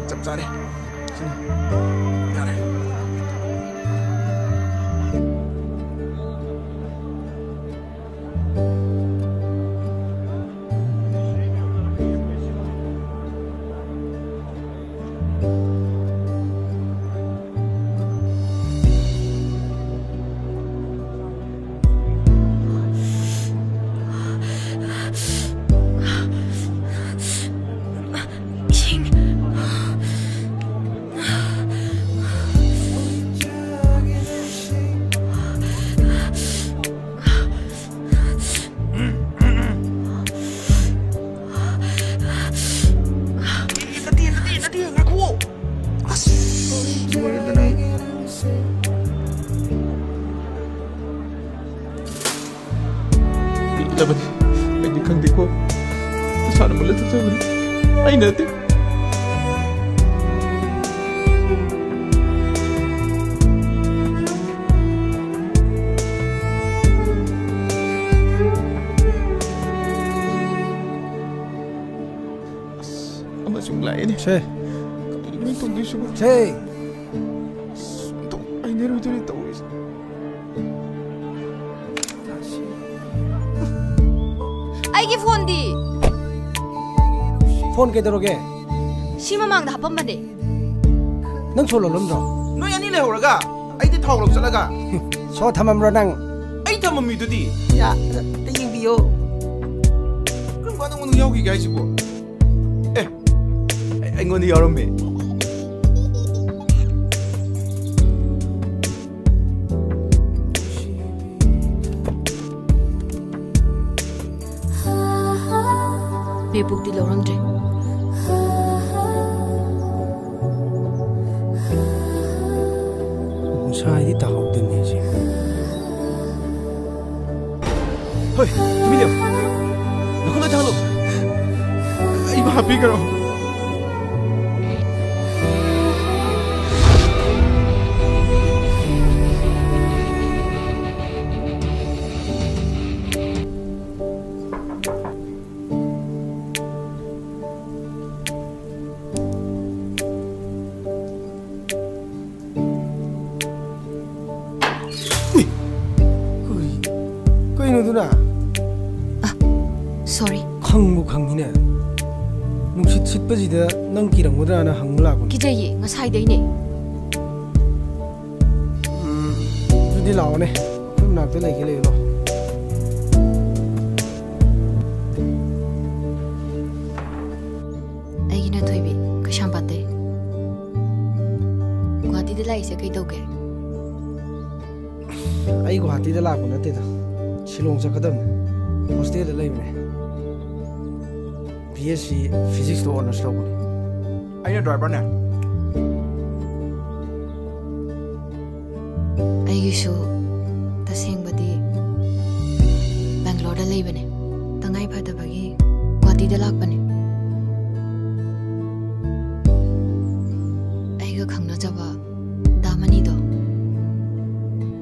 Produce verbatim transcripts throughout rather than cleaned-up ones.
ꯆꯞ ꯆꯥꯔꯦ꯫ ꯁꯤꯅ ꯌꯥꯔꯦ꯫ ꯏꯁꯤꯡ꯫ ꯅꯠꯇꯦ, ꯅꯠꯇꯦ, ꯅꯠꯇꯦ, ꯉꯥꯏꯈꯨꯑꯣ꯫ ꯑꯁ, ꯂꯣꯏꯔꯦꯗꯅ ꯑꯩ꯫ ꯄꯤꯛꯂꯕꯅꯤ꯫ ꯑꯩꯗꯤ ꯈꯪꯗꯦꯀꯣ꯫ ꯃꯁꯥꯅ ꯃꯨꯜꯂ ꯊꯛꯆꯕꯅꯤ꯫ ꯑꯩꯅ ꯅꯠꯇꯦ꯫ ꯑꯁ, ꯑꯃꯁꯨ ꯂꯥꯛꯑꯦꯅꯦ꯫ ꯁꯦ꯫ ꯀꯔꯤꯅꯣ ꯇꯧꯗꯣꯏꯁꯤꯕꯨ? ꯁꯦ꯫ ꯑꯁ, ꯑꯣꯟꯊꯣꯛ ꯍꯩꯅꯔꯣꯏꯗꯣꯔꯤ ꯇꯧꯔꯤꯁꯦ꯫ ꯑꯩꯒꯤ ꯐꯣꯟꯗꯤ? ꯐꯣꯟ ꯀꯩꯗꯧꯔꯒꯦ? ꯁꯤ ꯃꯃꯥꯡꯗ ꯍꯥꯞꯄꯝꯕꯅꯦ꯫ ꯅꯪ ꯁꯣ ꯂꯣꯜꯂꯝꯗ꯭ꯔꯣ? ꯅꯣꯏ ꯑꯅꯤ ꯂꯩꯍꯧꯔꯒ ꯑꯩꯗꯤ ꯊꯥꯎ ꯂꯧ ꯆꯠꯂꯒ꯫ ꯁꯣ ꯊꯝꯃꯝꯕ꯭ꯔꯣ ꯅꯪ? ꯑꯩ ꯊꯝꯃꯝꯃꯤꯗꯨꯗꯤ꯫ ꯌꯥ, ꯑꯝꯇ ꯌꯦꯡꯕꯤꯌꯣ꯫ ꯀꯔꯝ ꯀꯥꯟꯗ ꯑꯩꯉꯣꯟꯗ ꯌꯥꯎꯈꯤꯒꯦ ꯍꯥꯏꯁꯤꯕꯣ? ꯑꯦ, ꯑꯩ-, ꯑꯩꯉꯣꯟꯗ ꯌꯥꯎꯔꯝꯃꯦ꯫ ꯃꯦꯕꯨꯛꯇꯤ ꯂꯧꯔꯝꯗ꯭ꯔꯦ꯫ ꯉꯁꯥꯏꯗꯤ ꯇꯥꯍꯧꯗꯦꯅꯦ ꯁꯤ꯫ ꯍꯣꯏ, ꯇꯨꯃꯤꯟ ꯂꯩꯌꯨ꯫ ꯅꯈꯨꯠ ꯂꯣꯏ ꯊꯥꯡꯒꯠꯂꯨ꯫ ꯑꯩꯕꯨ ꯍꯥꯞꯄꯤꯈ꯭ꯔꯣ꯫ ꯁꯤꯠꯄꯁꯤꯗ ꯅꯪ ꯀꯤꯔꯝꯒꯗ꯭ꯔꯥꯅ ꯍꯪꯕ ꯂꯥꯛꯄꯅꯤ꯫ ꯀꯤꯖꯩꯌꯦ, ꯉꯁꯥꯏꯗꯩꯅꯦ꯫ ꯎꯝ, ꯑꯗꯨꯗꯤ ꯂꯥꯛꯑꯣꯅꯦ, ꯑꯩꯈꯣꯏ ꯃꯅꯥꯛꯇ ꯂꯩꯒꯦ, ꯂꯩꯌꯨ ꯂꯥꯛꯑꯣ꯫ ꯑꯩꯒꯤꯅ ꯊꯣꯏꯕꯤ, ꯀꯩꯁꯥꯝꯄꯥꯠꯇꯩ꯫ ꯒꯨꯋꯥꯍꯥꯇꯤꯗ ꯂꯥꯛꯏꯁꯦ ꯀꯩꯗꯧꯒꯦ? ꯑꯩ ꯒꯨꯋꯥꯍꯥꯇꯤꯗ ꯂꯥꯛꯄ ꯅꯠꯇꯦꯗ, ꯁꯤꯂꯣꯡ ꯆꯠꯀꯗꯕꯅꯦ꯫ ꯍꯣꯁꯇꯦꯜꯗ ꯂꯩꯕꯅꯦ꯫ ꯕꯤ ꯑꯦꯁ ꯁꯤ ꯐꯤꯖꯤꯛꯁꯇ ꯑꯣꯅꯔꯁ ꯂꯧꯕꯅꯦ꯫ ꯑꯩꯅ ꯗ꯭ꯔꯥꯏꯚꯔꯅꯦ꯫ ꯑꯩꯒꯤꯁꯨ ꯇꯁꯦꯡꯕꯗꯤ ꯕꯦꯡꯒ꯭ꯂꯣꯔꯗ ꯂꯩꯕꯅꯦ꯫ ꯇꯉꯥꯏ ꯐꯗꯕꯒꯤ ꯒꯨꯋꯥꯍꯥꯇꯤꯗ ꯂꯥꯛꯄꯅꯦ꯫ ꯑꯩꯒ ꯈꯪꯅꯖꯕ ꯗꯥ ꯃꯅꯤꯗꯣ,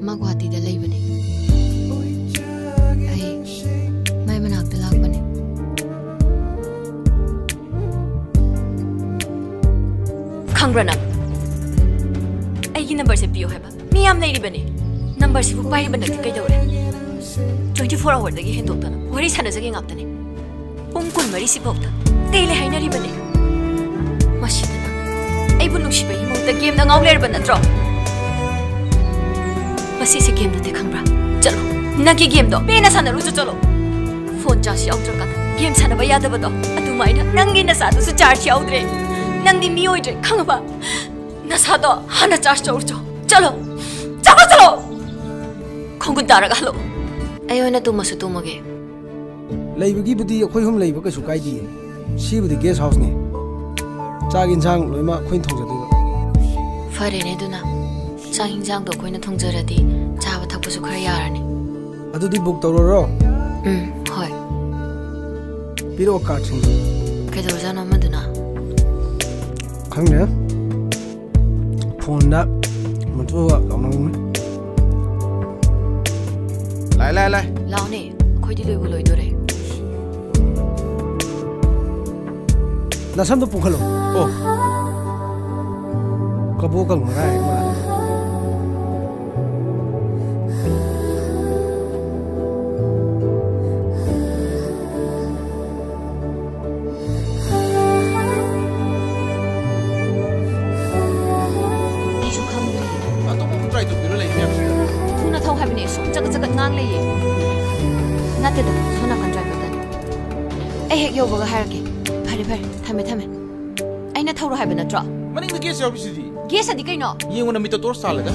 ꯃꯥ ꯒꯨꯋꯥꯍꯥꯇꯤꯗ ꯂꯩꯕꯅꯦ꯫ ꯑꯩ ꯃꯥꯏ ꯃꯅꯥꯛꯇ ꯂꯥꯛꯄꯅꯦ꯫ ꯈꯪꯕ꯭ꯔꯥ ꯅꯪ? ꯑꯩꯒꯤ ꯅꯝꯕꯔꯁꯦ ꯄꯤꯌꯣ ꯍꯥꯏꯕ꯫ ꯃꯤ ꯌꯥꯝ ꯂꯩꯔꯤꯕꯅꯦ꯫ ꯅꯝꯕꯔꯁꯤꯕꯨ ꯄꯥꯏꯔꯤꯕ ꯅꯠꯇꯦ ꯀꯩꯗꯧꯔꯦ? ꯇ꯭ꯋꯦꯟꯇꯤ ꯐꯣꯔ ꯑꯋꯥꯔꯗꯒꯤ ꯍꯦꯟꯗꯣꯛꯇꯅ ꯋꯥꯔꯤ ꯁꯥꯟꯅꯖꯒꯦ ꯉꯥꯛꯇꯅꯦ꯫ ꯄꯨꯡ ꯀꯨꯟꯃꯔꯤꯁꯤꯐꯥꯎꯗ ꯀꯩ ꯂꯩ ꯍꯥꯏꯅꯔꯤꯕꯅꯦ? ꯃꯁꯤꯗ ꯅꯪ ꯑꯩꯕꯨ ꯅꯨꯡꯁꯤꯕꯒꯤ ꯃꯑꯣꯡꯗ ꯒꯦꯝꯗ ꯉꯥꯎ ꯂꯩꯔꯕ ꯅꯠꯇ꯭ꯔꯣ? ꯃꯁꯤꯁꯦ ꯒꯦꯝ ꯅꯠꯇꯦ ꯈꯪꯕ꯭ꯔꯥ? ꯆꯠꯂꯣ, ꯅꯪꯒꯤ ꯒꯦꯝꯗꯣ ꯄꯦꯟꯅ ꯁꯥꯟꯅꯔꯨꯆꯣ, ꯆꯠꯂꯣ꯫ ꯐꯣꯟ ꯆꯥꯔꯖ ꯌꯥꯎꯗ꯭ꯔꯀꯥꯟꯗ ꯒꯦꯝ ꯁꯥꯟꯅꯕ ꯌꯥꯗꯕꯗꯣ, ꯑꯗꯨꯃꯥꯏꯅ ꯅꯪꯒꯤ ꯅꯁꯥꯗꯨꯁꯨ ꯆꯥꯔꯖ ꯌꯥꯎꯗ꯭ꯔꯦ꯫ ꯅꯪꯗꯤ ꯃꯤ ꯑꯣꯏꯗ꯭ꯔꯦ, ꯈꯪꯉꯕ? ꯅꯁꯥꯗꯣ ꯍꯥꯟꯅ ꯆꯥꯔꯖ ꯇꯧꯔꯨꯆꯣ꯫ ꯆꯠꯂꯣ, ꯆꯠꯂꯣ, ꯆꯠꯂꯣ꯫ ꯈꯣꯡꯒꯨꯟ ꯇꯥꯔꯒ ꯍꯜꯂꯛꯑꯣ꯫ ꯑꯩ ꯑꯣꯏꯅ ꯇꯨꯝꯃꯁꯨ ꯇꯨꯝꯃꯒꯦ꯫ ꯂꯩꯕꯒꯤꯕꯨꯗꯤ ꯑꯩꯈꯣꯏ ꯑꯍꯨꯝ ꯂꯩꯕ ꯀꯩꯁꯨ ꯀꯥꯏꯗꯤꯌꯦ꯫ ꯁꯤꯕꯨꯗꯤ ꯒꯦꯁ ꯍꯥꯎꯁꯅꯦ꯫ ꯆꯥꯛ ꯌꯦꯟꯁꯥꯡ ꯂꯣꯏꯅꯃꯛ ꯑꯩꯈꯣꯏꯅ ꯊꯣꯡꯖꯗꯣꯏꯕ꯫ ꯐꯔꯦꯅꯦ ꯑꯗꯨꯅ꯫ ꯆꯥꯛ ꯌꯦꯟꯁꯥꯡꯗꯣ ꯑꯩꯈꯣꯏꯅ ꯊꯣꯡꯖꯔꯗꯤ ꯆꯥꯕ ꯊꯛꯄꯁꯨ ꯈꯔ ꯌꯥꯔꯅꯤ꯫ ꯑꯗꯨꯗꯤ ꯕꯨꯛ ꯇꯧꯔꯔꯣ? ꯎꯝ, ꯍꯣꯏ꯫ ꯄꯤꯔꯛꯑꯣ ꯀꯥꯔꯠꯁꯤꯡꯗꯣ꯫ ꯀꯩꯗꯧꯔꯖꯥꯠꯅꯣ ꯑꯃꯗꯨꯅ? ꯈꯪꯗꯦ꯫ ꯐꯣꯟꯗ ꯃꯗꯨꯒ ꯇꯧꯅꯧꯅꯦ꯫ ꯂꯥꯏ, ꯂꯥꯏ, ꯂꯥꯏ꯫ ꯂꯥꯎꯅꯦ, ꯑꯩꯈꯣꯏꯗꯤ ꯂꯣꯏꯕꯨ ꯂꯣꯏꯗꯣꯔꯦ꯫ ꯅꯁꯝꯗꯣ ꯄꯨꯈꯠꯂꯣ꯫ ꯑꯣ꯫ ꯀꯕꯣꯛ ꯀꯪꯕ꯭ꯔꯥ ꯍꯥꯏ ꯃꯥꯜꯂꯦ꯫ ꯆꯀꯠ ꯉꯥꯡ ꯂꯩꯌꯦ꯫ ꯅꯠꯇꯦꯗ, ꯁꯣꯝ ꯅꯥꯀꯟ ꯗ꯭ꯔꯥꯏꯚꯔꯗꯅꯦ꯫ ꯑꯩ ꯍꯦꯛ ꯌꯧꯕꯒ ꯍꯥꯏꯔꯛꯀꯦ꯫ ꯐꯔꯦ, ꯐꯔꯦ, ꯊꯝꯃꯦ, ꯊꯝꯃꯦ꯫ ꯑꯩꯅ ꯊꯧꯔꯣ ꯍꯥꯏꯕ ꯅꯠꯇ꯭ꯔꯣ? ꯃꯅꯤꯡꯗ ꯒꯦꯁ ꯌꯥꯎꯔꯤꯁꯤꯗꯤ꯫ ꯒꯦꯁ ꯑꯗꯤ ꯀꯩꯅꯣ? ꯌꯦꯡꯉꯨꯅ, ꯃꯤꯠꯇ ꯇꯣꯔꯁ ꯊꯥꯜꯂꯒ꯫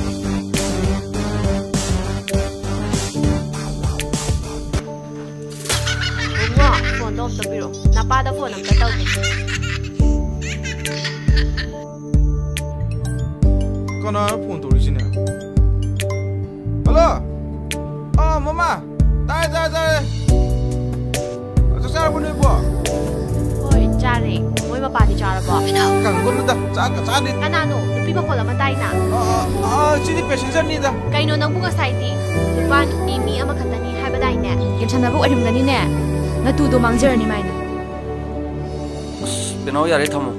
ꯏꯕꯨꯡꯉꯣ, ꯐꯣꯟꯗꯣ ꯑꯝꯇ ꯄꯤꯔꯛꯑꯣ꯫ ꯅꯄꯥꯗ ꯐꯣꯟ ꯑꯝꯇ ꯇꯧꯒꯦ꯫ ꯀꯅꯥꯅꯣ ꯐꯣꯟ ꯇꯧꯔꯤꯁꯤꯅ? ꯍꯜꯂꯣ? ꯑꯥ, ꯃꯃꯥ! ꯇꯥꯔꯦ, ꯇꯥꯔꯦ, ꯇꯥꯔꯦ! ꯆꯥꯛ ꯆꯥꯔꯕꯣ ꯅꯣꯏꯕꯣ? ꯍꯣꯏ, ꯆꯥꯔꯦ꯫ ꯃꯣꯏ ꯃꯄꯥꯗꯤ ꯆꯥꯔꯕꯣ? ꯀꯪꯒꯣꯟꯗ ꯆꯥꯛꯀ ꯆꯥꯗꯦ꯫ ꯀꯅꯥꯅꯣ? ꯅꯨꯄꯤ ꯃꯈꯣꯜ ꯑꯃ ꯇꯥꯏꯅ꯫ ꯑꯥ, ꯑꯥ, ꯑꯥ, ꯁꯤꯗꯤ ꯄꯦꯁꯦꯟꯖꯔꯅꯤꯗ꯫ ꯀꯩꯅꯣ ꯅꯪꯕꯨ ꯉꯁꯥꯏꯗꯤ? ꯅꯨꯄꯥ ꯅꯨꯄꯤ ꯃꯤ ꯑꯃꯈꯛꯇꯅꯤ ꯍꯥꯏꯕꯗꯥꯏꯅꯦ? ꯒꯦꯝ ꯁꯥꯟꯅꯕ ꯑꯣꯏꯔꯝꯒꯅꯤꯅꯦ꯫ ꯅꯇꯨꯗꯣ ꯃꯥꯡꯖꯔꯅꯤ ꯃꯥꯏꯅ꯫ ꯑꯁ, ꯄꯦꯅꯥꯎ, ꯌꯥꯔꯦ, ꯊꯝꯃꯣ꯫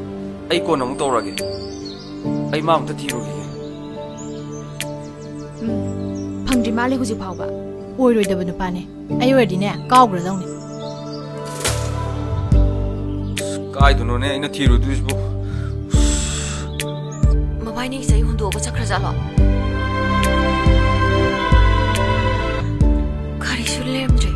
ꯑꯩ ꯀꯣꯟꯅ ꯑꯃꯨꯛ ꯇꯧꯔꯒꯦ꯫ ꯑꯩ ꯃꯥ ꯑꯃꯨꯛꯇ ꯊꯤꯔꯨꯈꯤꯒꯦ꯫ ꯎꯝ, ꯐꯪꯗ꯭ꯔꯤ ꯃꯥꯜꯂꯦ ꯍꯧꯖꯤꯛ ꯐꯥꯎꯕ꯫ ꯑꯣꯏꯔꯣꯏꯗꯕ ꯅꯨꯄꯥꯅꯦ꯫ ꯑꯩ ꯑꯣꯏꯔꯗꯤꯅꯦ, ꯀꯥꯎꯈ꯭ꯔꯗꯧꯅꯦ꯫ ꯑꯁ, ꯀꯥꯏꯗꯅꯣꯅꯦ ꯑꯩꯅ ꯊꯤꯔꯨꯗꯣꯏꯁꯤꯕꯨ? ꯃꯕꯥꯏꯅꯤꯒꯤꯁꯦ ꯑꯩ ꯍꯨꯟꯗꯣꯛꯑꯒ ꯆꯠꯈ꯭ꯔꯖꯥꯠꯂꯣ? ꯀꯔꯤꯁꯨ ꯂꯩꯔꯝꯗ꯭ꯔꯦ꯫